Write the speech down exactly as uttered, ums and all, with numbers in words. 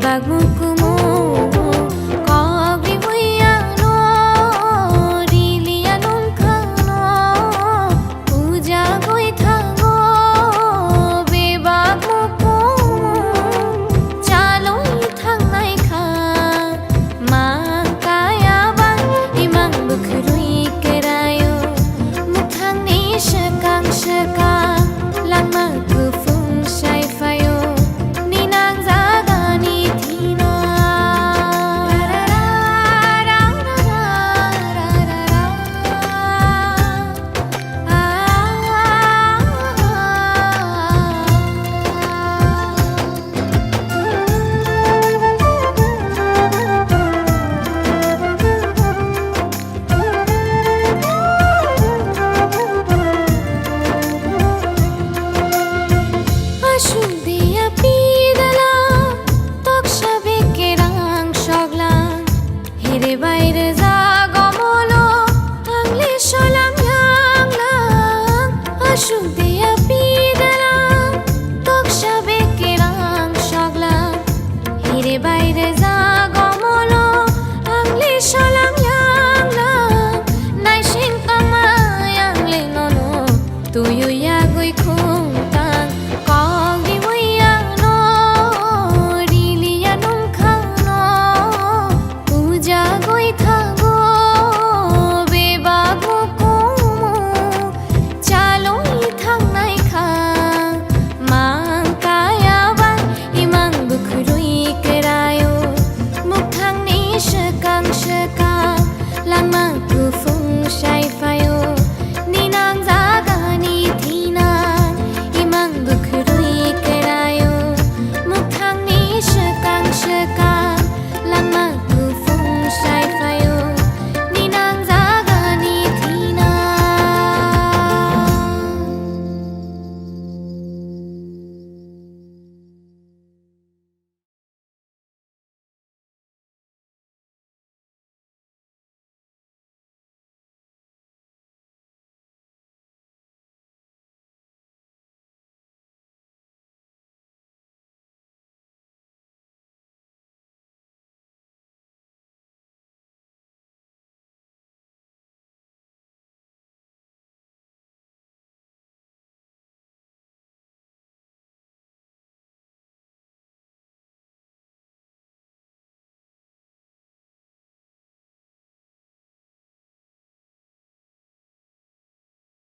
Bebak mukumu kok ribui ano, riliya nungkhano, pujagui thango. Bebak mukumu chalui thangnai kha, mang kaya bai imang bwkhwrwi kerayo, muthangni swkang swkang langma kuphum sai phaio, ninang jagani thina. Asuk dia pidala, toksa bekerang soglang. Hiri bai rwjak omolo, ang le solam yang lang. Asuk dia pidala, toksa bekerang soglang. Hiri bai rwjak omolo, ang le solam yang lang. Naising tongma yang le nono, tuyu yagui khung